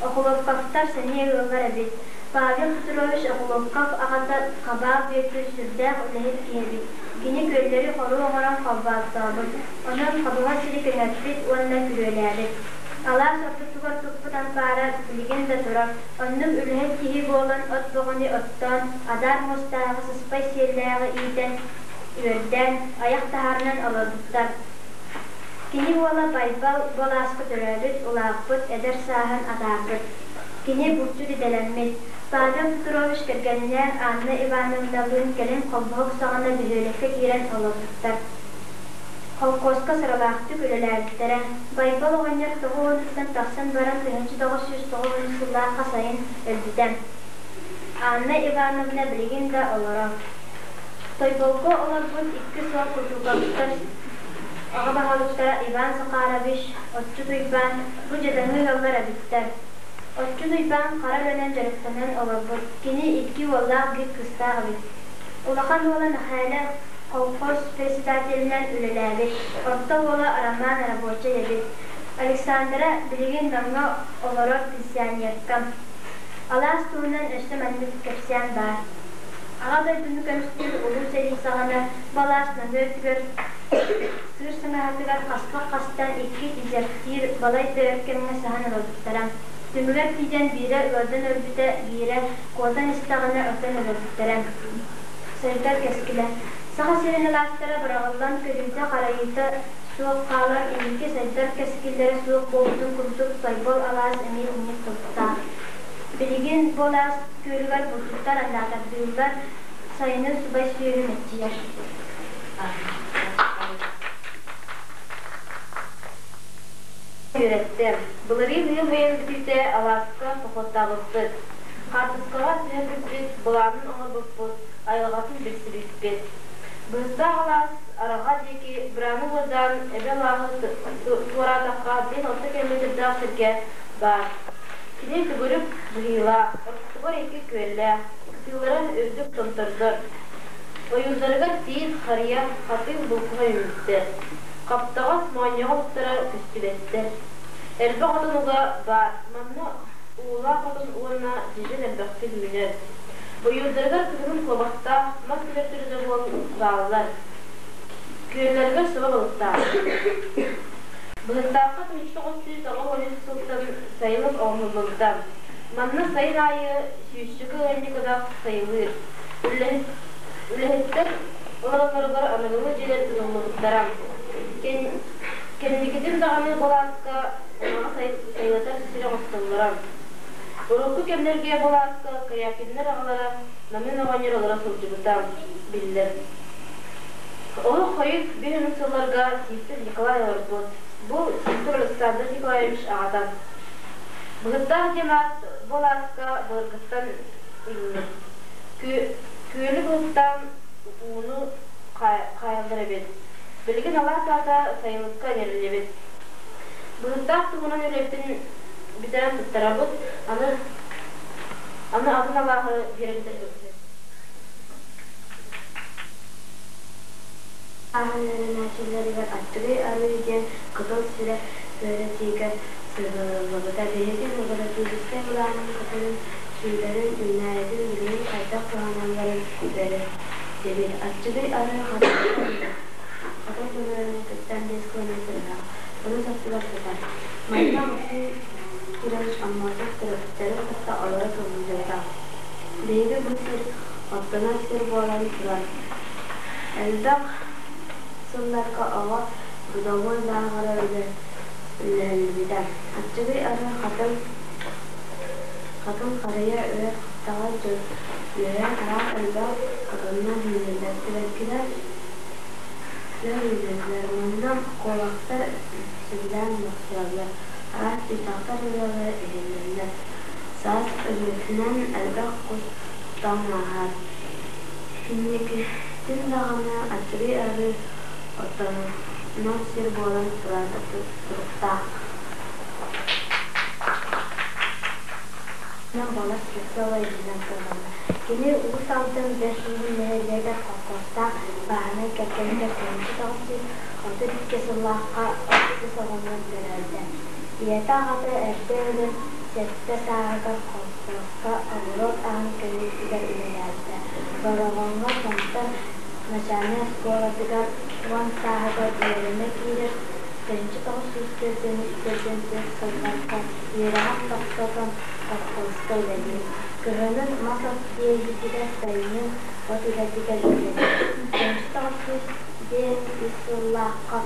Охолопковтар сэниэ ыаллар эбит. Павел Петрович Охлопков аҕата Хабаал Бүөтүр сүрдээх үлэһит киһи эбит. Кини күөллэри хоруу оҥорон холбооттообут, онон ходуһа сири кэҥэппит уонна күрүөлээбит. Алаас ортотугар туппут ампаара билигин да турар. Оннук үлэһит киһи буолан от бөҕөнү оттоон, адаар муостааҕы сыспай сиэллээҕи иитэн, үөрдээн, айах таһаарынан олорбуттар. Кини уола Байбал бу алааска төрөөбүт, улааппыт, эдэр сааһын атаарбыт. Кини булчут идэлэммит. Павел Петрович кэргэнинээн Анна Ивановналыын кэлин холбоһук саҕана бөһүөлэккэ киирэн олорбуттар. Холкуоска сыралаахтык үлэлээбиттэрэ. Байбал оҕонньор 90-уттан тахсан баран 1990 сыллаахха сайын өлбүтэ. Анна Ивановна билигин да олорор. Тойболго олорбут икки сыл Кутуковтар аҕа баһылыктара Иван Захарович, Отчут Уйбаан бу дьадаҥы ыаллар эбиттэр. Отчут Уйбаан хара үлэнэн дьарыктанан олорбут. Кини икки уоллаах биир кыыстаах эбит. Улахан уола Мэхээлэ колхоз председателинэн үлэлээбит, орто уола Роман рабочай эбит. Александра билигин Намҥа олорор пенсионерка. Алаас туһунан өссө маннык кэпсээн баар. Аҕа дойдуну көмүскүүр Улуу сэрии саҕана бу алаас нөҥүө өттүгэр сыыр сыҥаһатыгар хаспах хастан икки дезертир балай да өр кэмҥэ саһан олорбуттара. Түмүгэр тиийэн биирэ ыалдьан өлбүтэ, биирэ куотан истэҕинэ ытан өлөрбүттэрэ. Сайдар кэскилэ. Саха сирин алаастара быраҕыллан көрүүтэ-харайыыта суох хаалан инники сайдар кэскиллэрэ суох буолбутун курдук Тойбол алаас эмиэ инник туруктаах. Билигин бу алаас күөлүгэр булчуттар андаатардыыллар, сайынын субай сүөһү мэччийэр. Үөрэттэ. Былырыын ыам ыйын бүтүүтэ алааска походтаабыппыт. Хаартыскаҕа түһэрбиппит, былаанын оҥорбуппут, айылҕатын билсибиппит. Быһыттаах алаас арҕаа диэки бырааны уордаан эбэ алааһы туораатахха диэн орто километрдаах сиргэ баар. Кини төгүрүк быһыылаах, ортотугар икки күөллээх, кытыылара үрдүк томтордор. Ойуурдарыгар тиит, харыйа, хатыҥ булкуһа үүммүттэр. Хаптаҕас моонньоҕо уктара көстүбэттэр. Элбэх отон уга баар, манна уулаах отон уонна дьэдьэн элбэхтик үүнэр. Ойуурдарыгар кыһынын куобахтаах, мас көтөрдөрө да бааллар. Күөллэригэр собо балыктаах. Быһыттаахха 1993 сылтан сайылык оҥоһуллубута. Манна сайын аайы сүүсчэкэ ыанньык ынах сайылыыр. Үлэһиттэр олороллоругар аныгылыы дьиэлэр тутуллубуттара. Кэнникитин даҕаны былааска ынаҕы сайылатар сир оҥостоллоро. Урукку кэмнэргэ былааска Корякиннар аҕалара Намыын оҕонньор олоро сылдьыбыта биллэр. Олох хойут биир сылларга Сивцев Николай олорбут. Бу Сивцев Александр Николаевич аҕата. Быһыттаах диэн аат бу алааска былыргыттан иҥмит. Күөлү быһыттаан ууну хаайаллар эбит. Билигин алаас аата сайылыкка иҥэриллибит. Быһыттаах туһунан үлэбитин бүтэрэн туттарабыт, аны аны атын алааһы биэрэн бүтэрбиппит. Ааһан үөрэнээччилэригэр Аччыгый Арыы диэн кытыл сирэ үөрэтиигэ сыһыарыллыбыта. Биһиги лабораторическай былаанын көтөрүн, сүүрэрин, үүнээйитин билигин хайдах туһаналларын үөрэттибит. Аччыгый Арыы Хатыл бөһүөлэгиттэн 5 километр ыраах, өрүс аттыгар сытар. Манна Максим Кирович Аммосов төрөппүттэрин кытта олоро сылдьыбыта. Биһиги бу сир оттонор сир буолан турар. Элбэх сылларга оҕо трудовой лааҕыра үлэлэһиллибитэ. Аччыгый Арыы Хатыҥ Хатыҥ харыйа үрэх хаптаҕай дьон үөһэ араас элбэх отоннор үүнэллэр. Сибэккилэр Лар үүнэллэр. Манна куобахтар сөбүлээн олохсуйаллар, араас чыычаахтар ырыалара иһиллэллэр. Саас ырыатынан элбэх кус тоҥ ааһар. Инникитин даҕаны аччыгый арыы отоннор сир буолан турар туруктаах. Балас Слепцова илиинэн туолаллар. Кини Уус Алдан Бэс Ууһун нэһилиэгэр холкуостаах бааһынай кэргэнигэр 1932 сыллаахха 33 оҕонньор төрөөбүтэ. Ийэтэ-аҕата эрдэ өлөн, сэттэ сааһыгар холкуоска оҕуруот аһын көрүүтүгэр үлэлээбитэ. Бороҕоҥҥо Томтор начальнай оскуолатыгар уон сааһыгар үөрэнэ киирэр 1943 сылларга үөрэҕин тохтотон колхозка үлэлиир. Кыһынын мас-от тиэйиитигэр, сайынын от үлэтигэр үлэлиир. 1953 сыллаахха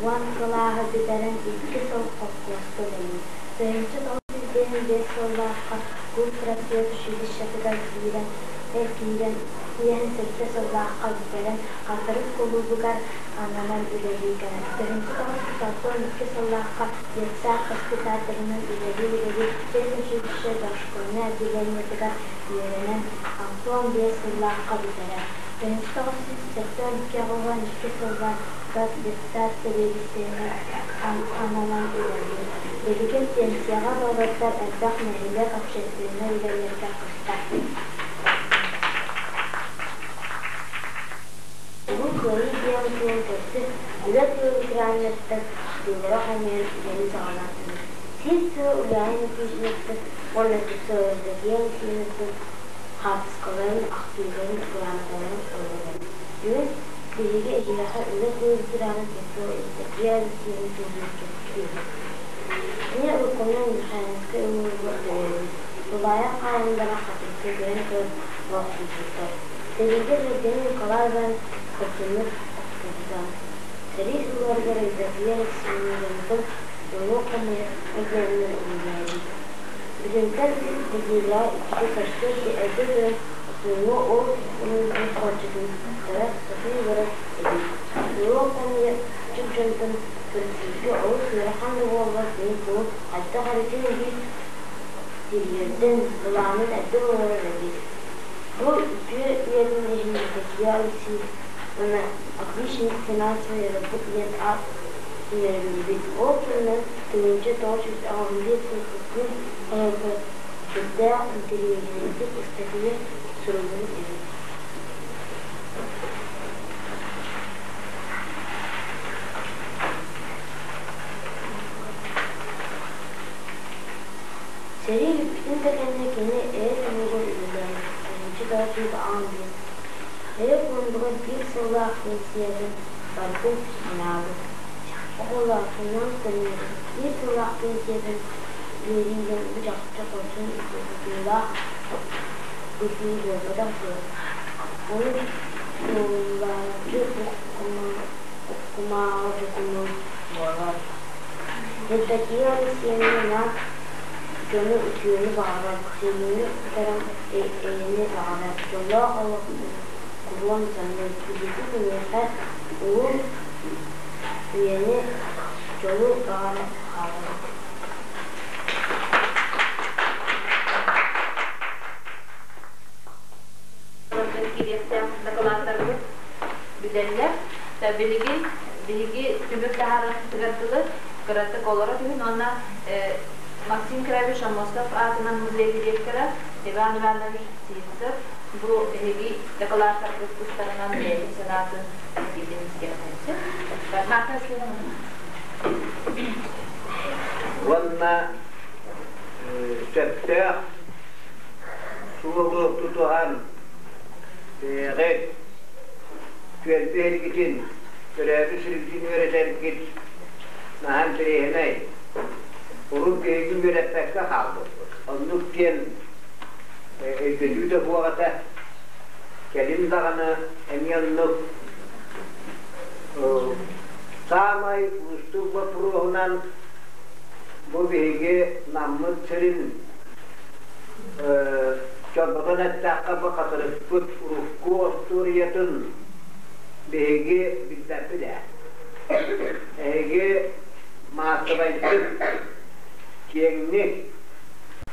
уон кылааһы бүтэрэн икки сыл холкуоска үлэлиир. 1955 сыллаахха культпросвет училищетыгар киирэн, эр киирэн тиэһэн сэттэ сыллаахха бүтэрэн Хатырык кулуубугар ананан үлэлии кэлэр. 1962 сыллаахха детсад воспитателинэн үлэлии-үлэлии педучилище дошкольнай отделениетыгар үөрэнэн 65 сыллаахха бүтэрэр. 1972 сылларга детсад сэбиэдиссэйинэн ананан үлэлиир. Билигин пенсияҕа да олордор элбэх нэһилиэк общественнай үлэлэригэр кыттар. Улуу Кыайыы диэн күөн көрсө үлэ тыыл ветераннарыттан ахтыылара хомуйан үлэни саҕалаатылар. Сир тыа үлэһин Ефимовтар уонна Евдокия Ефимовтар хаартыскаларын, ахтыыларын, грамоталарын ыллылар. Бүгүн биһиги эһиэхэ үлэ тыыл ветерана Петрова Евдокия Алексеевна туһунан кэпсиэбит. Кини уруккунан Михайловскай улууһугар төрөөбүт, тулаайах хаайыллара Хатырыкка көһөн кэлэн олохсуйбуттар. Сэриигэ кэргэнэ Николай Иванович хорсуннук охтубута. Сэрии сылларыгар Евдокия Алексеевна нолуок хомуйар отделынан үлэлээбит. Бүтүнтэн нэдиэлэҕэ иккитэ сарсыарда эрдэ туран хотоҥҥо ол хомуйбут харчытын туттара сатыы барар эбит. Нолуок хомуйар аччык дьонтон көрсүүргэ олус ыарахан да буоллар кини тугу хайдах эрэ син биир тириэрдэн, былаанын эрдэ оҥорор эбит. Бу үтүө үйэтин иһин Евдокия Алексеевна отличник финансовой работы диэн аат иҥэриллибит. Ол кэннэ 1985 сыл Кыыл хаһыакка сүрдээх интэриэһинэйдик ыстатыйа суруллубут эбит. Сэрии бүппүтүн да кэннэ кини эйэ туһугар үлэлээбит, тыһыынча тоҕус аан биэс Эйэ пуондугар биир сыллаах пенсиятын барытын анаабыт. Оҕолоохтунан көрүҥүн биир сыллаах пенсиятын биэрии диэн бу чахчы хорсун тутуулаах быһыы буолбатах дуо? Ону туруулааччы кумааҕы докумуон буолар. Евдокия Алексеевна дьону үтүөнү баҕарар, сэриини утаран эйэни баҕарар, дьоллоох олох куруон саныыр. Биһиги киниэхэ улуу үйэни, дьолу баҕара хаалабыт. Киириэхтээх дакылааттарбыт бүтэллэр. Билигин биһиги түмүк таһаарарбытыгар дылы кыратык олоро түһүн уонна Максим Кирович Аммосов аатынан музей директора Иван Иванович Сивцев бу биһиги дакылааттарбыт тустарынан бэйэтин санаатын этиитин истиэххэ сөп. Уонна сөптөөх суолу тутуһан бэйэҕит түөлбэ иһиргитин, төрөөбүт сиргитин үөрэтэргит наһаа интэриэһинэй. Урут биһиги үөрэппэккэ хаалбыппыт. Оннук диэн өйдөтүү да суох этэ. Кэлин даҕаны эмиэ оннук саамай уустук боппуруоһунан бу биһиги Наммыт сирин чорботон эттэххэ бу хатырыкпыт урукку остуоруйатын Биһиги билбэппит ээ. Эһиги маассабайдык, киэҥник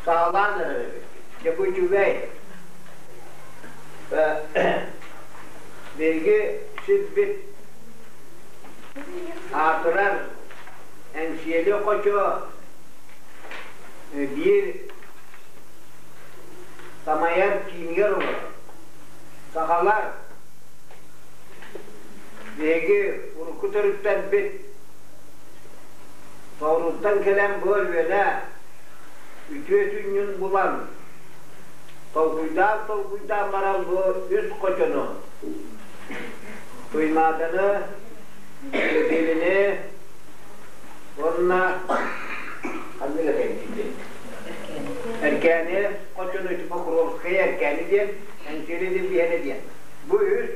саҕалаан эрэр эбиккит. Дьэ бу үчүгэй. Биһиги сирбит аатырар Эҥсиэли хочо биир тамайар киинигэр олорор. Сахалар биһиги урукку төрүттэрбит соҕурууттан кэлэн бу Өлүөнэ үтүө сүнньүн булан, толкуйдаан-толкуйдаан баран бу үс хочону Туймааданы, Кэбиэлини уонна ханнык этэҥҥитий? Эркээни хочону ити Покровскай Эркээни диэн, Эҥсиэли диэн биһэрэ диэн. Бу үс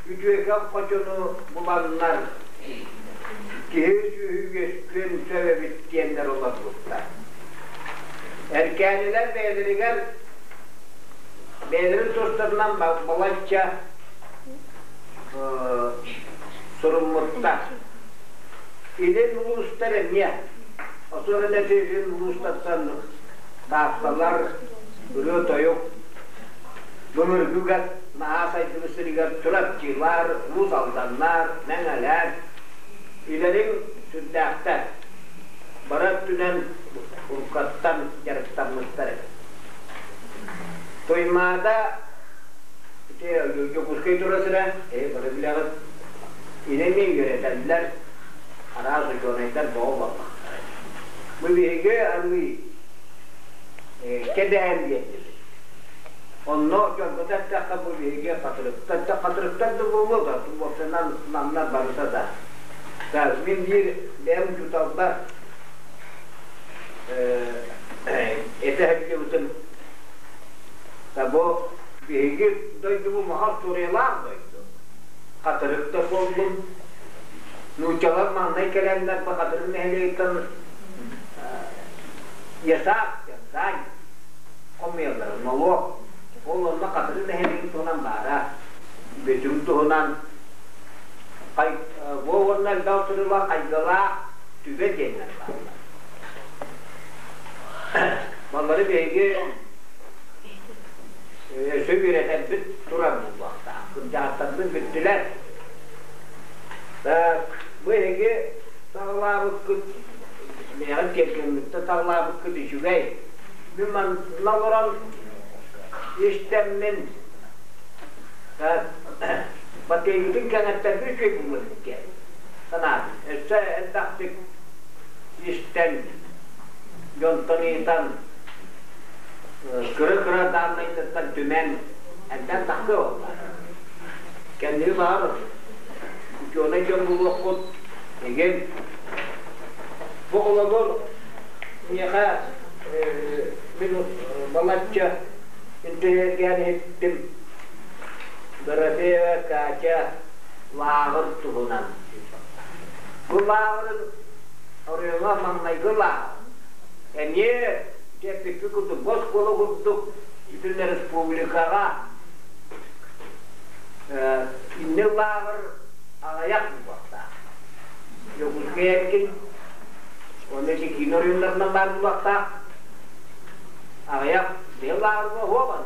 үтүөкэн хочону буланнар киһи сүөһү үөскүөн сөп эбит диэннэр олорбуттар. Эркээнилэр бэйэлэригэр бэйэлэрин тустарынан балачча суруммуттар. Илин улуустар эмиэ, особенно илин улуустартан Таатталар, ырыа-тойук, былыргы наһаа сайдыбыт сиригэр Чурапчылар, Уус Алданнар, Мэҥэлэр илэриҥ сүрдээхтэр. Бары өттүнэн уруккаттан дьарыктаммыттар эбит. Туймаада ити Дьокуускай тура сирэ, бары билэҕит, инэми үөрэтэллэр, араас учуонайдар боҕо буоллахтара. Бу биһиги арыый кэдэһэн биэрдибит. Онно дьонго эттэххэ бу биһиги хатырыктар да хатырыктар да буолуо да, уопсайынан намнар барыта да. Так, мин биир бэйэм учууталбар этэ сылдьыбытым бу биһиги дойдубут улахан устуоруйалаах дойду. Хатырык да буоллун, нууччалар маҥнай кэлэннэр бу Хатырык нэһилиэгиттэн ясак, дань хомуйаллара, нолуок. Ол онно Хатырык нэһилиэгин туһунан баара. Бөтүҥ туһунан бу уонна элбэх суруйулаах хайгылаах түбэ диэннэр бааллар. Баллары биһиги өссө үөрэтэрбит турар буолуохтаах. Кырдьаҕастарбыт бүттүлэр. Так, бу эһиги саҕалаабыккыт, бэйэҕит кэргэҥҥиттэн саҕалаабыккыт үчүгэй. Мин манна олорон истэммин Батыйгытын кэҥэттэрбит үчүгэй буолуо диэн санаатым. Өссө элбэхтик истэн, дьонтон ыйытан, кыра-кыра дааннайдартан түмэн, элбэх тахсыа буолла. Кэнниги баҕар учуонай дьон булуоххут игин. Бу холобур миэхэ мин балачча интэриэһиргээн иһиттим. Дорофеева Катя лааҕыр туһунан. Бу лааҕырын оройуоҥҥа маҥнайгы лааҕыр. Эмиэ эппиппит курдук, бу оскуола курдук бүтүн республикаҕа инник лааҕыр аҕыйах буолуохтаах. Дьокуускай эркин уонна ити киин оройуоннарынан баар буолуохтаах. Аҕыйах быйыл лааҕырга уһуобан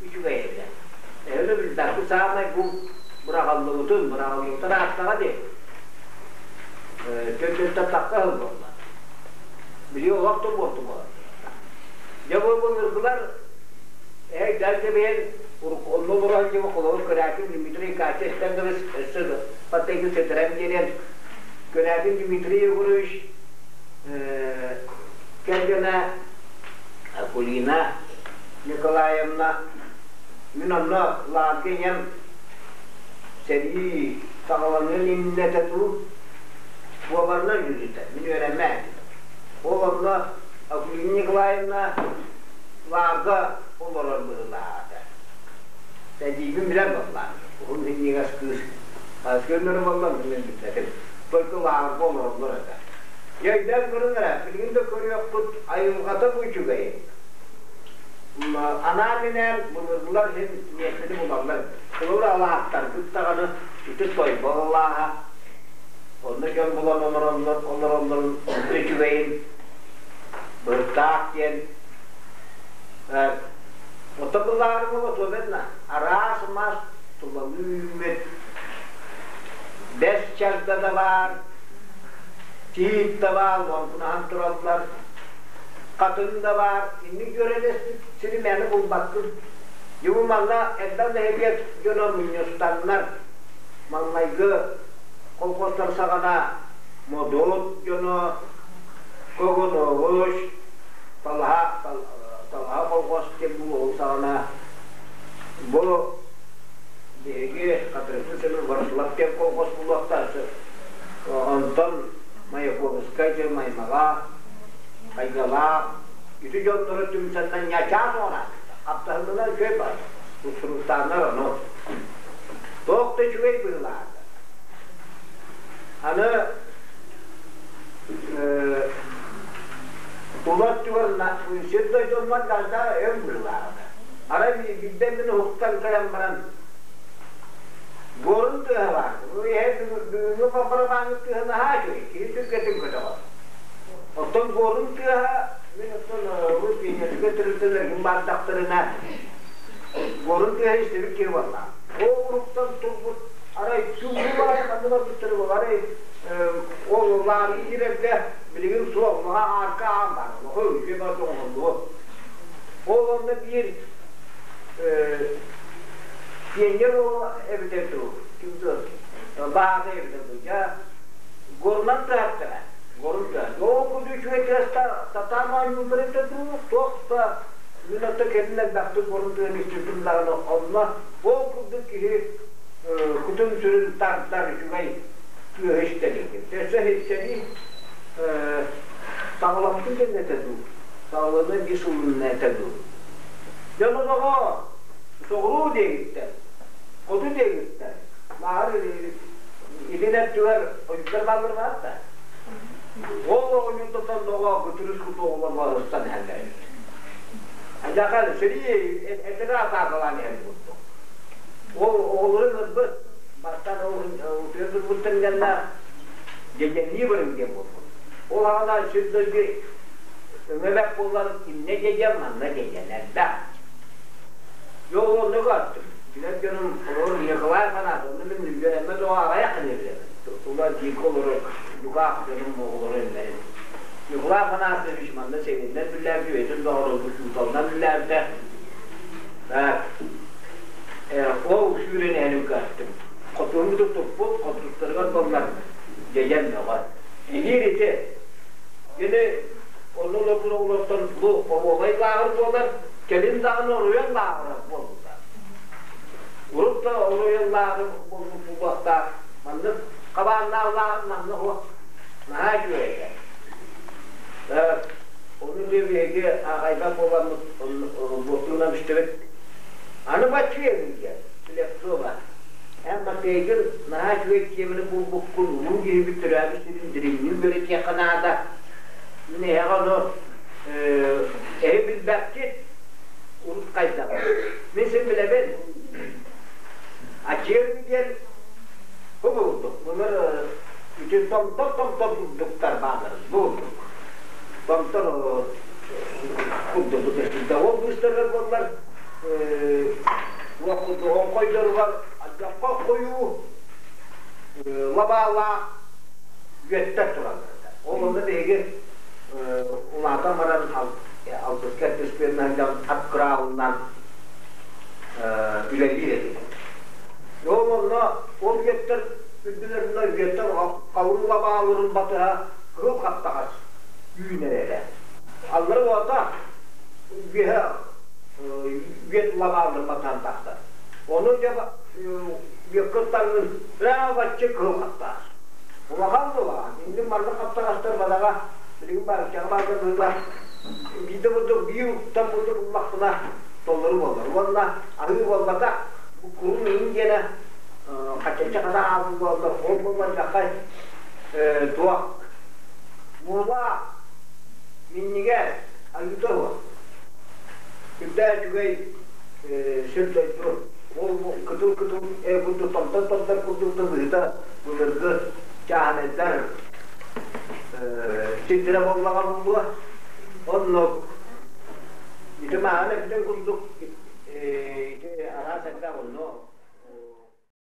үчүгэй этэ. Эһэни билбэккэ саамай бу быраҕаллыбытын, быраҕаллыбытын ааттаҕа дии. Төрдүттэн тахса сылдьаллар. Били олох да буолту буолар. Дьэ бу былыргылар эһэй дальше онно олорон дьэ холобур Корякин Дмитрий Катя истэн өссө паттайгы сытыран диэн Корякин Дмитрий Егорович кэргэнэ Акулина Николаевна мин онно лаарга ийэм сэрии саҕаланыан иннинэ этэ дуу буоларынан үһүтэ мин үөрэммэ этим ол онно Акулина Николаевна лаарга олорор быһыылаах этэ сэдиибин билэн буоллаҕым уһун синньигэс кыыс көмөрө буолла мин билбэтим только лаарга олороллор этэ Дьэ өйдөөн көрүҥ эрэ, билигин да көрүөххүт айылҕата бу үчүгэй. Анаан-минээн былыргылар иһин миэстэни булаллар. Холобур алаастаргыт даҕаны. Ити Тойбол алааһа, онно дьон булан олороннор олороллорун онто үчүгэйин Быртаах диэн Оттон былааҕы буола туобенна араас мас тулалыы үүммүт бэс чагда да баар, тиит да баар, лоҥкунаһан тураллар, хатыҥ да баар, инник дьүөрэлэспит сири мээнэ булбаккын. Дьэ бу манна элбэх нэһилиэк дьоно мунньустаннар, маҥнайгы колхозтар саҕана Модут дьоно, Когоноҕуш, Талаһа, Талаһа колхоз диэн буолуоҕун саҕана бу биһиги Хатырыкпыт сирин Ворошилов диэн колхоз буолуохтаах. Онтон Маяковскай диэн Маймаҕа, Хайгалаах ити дьоннору түмсэннэр ньачаас оҥорааччыттар. Хаптаһыннылар үчүгэй баар. Суруктааннар ону. Туох да үчүгэй быһыылаата. Аны тула өттүгэр сир дойдуммар газда өҥ быһыылааҕа. Арай биирдэ мин уһуктан кэлэн баран буорун тыаһа баар. Бу иһэ бүгүҥҥү барабааҥҥыт тыаһа наһаа үчүгэй, киһи сүргэтин көтөҕөр. Оттон буорун тыаһа мин оттон бу пионерскай тэрилтэлэргин баардахтарына буорун тыаһа истибит киһи буоллаах. Ол уһуктан турбут арай түүҥҥү баҕайы ханна барбыттара буолла арай ол лааҕы киирэргэ билигин суох маҕа аарка аан баар олоху үчүгэй барыта оҥоһуллуо ол онно биир пионер уола эбитэ дуу ким дуу баһаатай эбитэ дуу дьэ горунан тыһаттара горун тыа ол курдук үчүгэй тыаста сатаан оонньууллар эбитэ дуу туох да мин оттон кэлин элбэхтик горун тыаһын истибитим даҕаны онно ол курдук киһи кутун-сүрүн тардар үчүгэй тыаһы истэлиигин. Өссө сэрии саҕаламмытын кэннэ этэ дуу, саҕалана биир сылын этэ дуу. Дьон олоҕо соҕуруу диэгиттэр, хоту диэгиттэр, мааҕыр илин өттүгэр ойуттар бааллар баар да. Ол оҕонньортон доҕо бытырыс курдук оҕолор барыстан иһэллэр эбит. Аньахан сэрии этэрэ атаакалаан иһэр курдук. Ол оҕолору ыҥырбыт, бастаан ол утуйа турбуттан гэннэ дьэдьэннии барыҥ диэн буолбут. Ол аҕана сир дойду өҥө буолан иннэ дьэдьэн, манна дьэдьэн элбэх. Дьэ ол онно көрдүм. Билэр дьонум олорор Николай Афанасьев, онно мин үөрэммэт оҕо аҕыйах гына билэбин. Тула диэки олорор дьукаах дьонум оҕолоро иннэрин. Николай Афанасьевич манна сэбиэннэн үллээбит, үйэтин доҕоро учууталынан үллээбитэ. Ол сүүрэн иһэн үккэттим. Хотуурбутун туппут, хотуттарыгар буоллар дьэдьэн бөҕө. Иһиир ити. Кини онно олорбут оҕолортон бу оһуобай лааҕыр буолар, кэлин даҕаны оройуон лааҕыра буолбута. Урут да оройуон лааҕыр буолбут буолуохтаах. Маннык хабааннаах лааҕыр манна суох. Наһаа үчүгэй этэ. Ону биһиги аҕайбат буоламмыт буортуунан истибит. Аны баччыйабын диэн Слепцова. Эн Матвейгын наһаа үчүгэй тиэмэни булбуккун, улуу киһибит төрөөбүт сирин дириҥник үөрэтиэххэ наада. Мин эһэҕэ ону эһи билбэккит, урут хайдах. Мин син билэбин. Ачыыр диэн бу булдук. Былыр үтүн томтор-томтор курдуктар бааллар. Бу курдук. Томтор курдук Ол быыстарыгар буоллар оҥхойдоругар алдьархай хойуу лабаалаах үөттэр тураллар этэ. Ол онно биһиги улаатан баран алтыска түспүөннэн дьон ат кыраалынан үлэлиир этибит. Ол онно ол үөттэр үрдүлэринэн үөттэр халыҥ лабааларын батыһа кыһыл хаптаҕас үүнэр этэ. Аллара уота үөһэ үөт лабааларын батыһан тахсар. Ону дьэ үөккэ ыттаҥҥын бачча кыһыл хаптаҕас. Улахан да улахан. Иннин маннык хаптаҕастар бадаҕа билигин баарычаҕа баарга быһыылаах. Биирдэ бурдук биир уктан бурдук ыллахпына толору буолар. Уонна аһыы буолбатах бу курун иһин диэнэ хаччачча хата аалыы буоллар ол буолбатахха туох Муома минньигэс, айыыта суох. Үрдээ үчүгэй сир дойду. Ол кытыл-кытыл курдук томтор-томтор курдук тылыыта былыргы чааһынайдар сирдэрэ буоллаҕа буолуо. Оннук ити мааҕын эбитин курдук ити араас элбэх онно.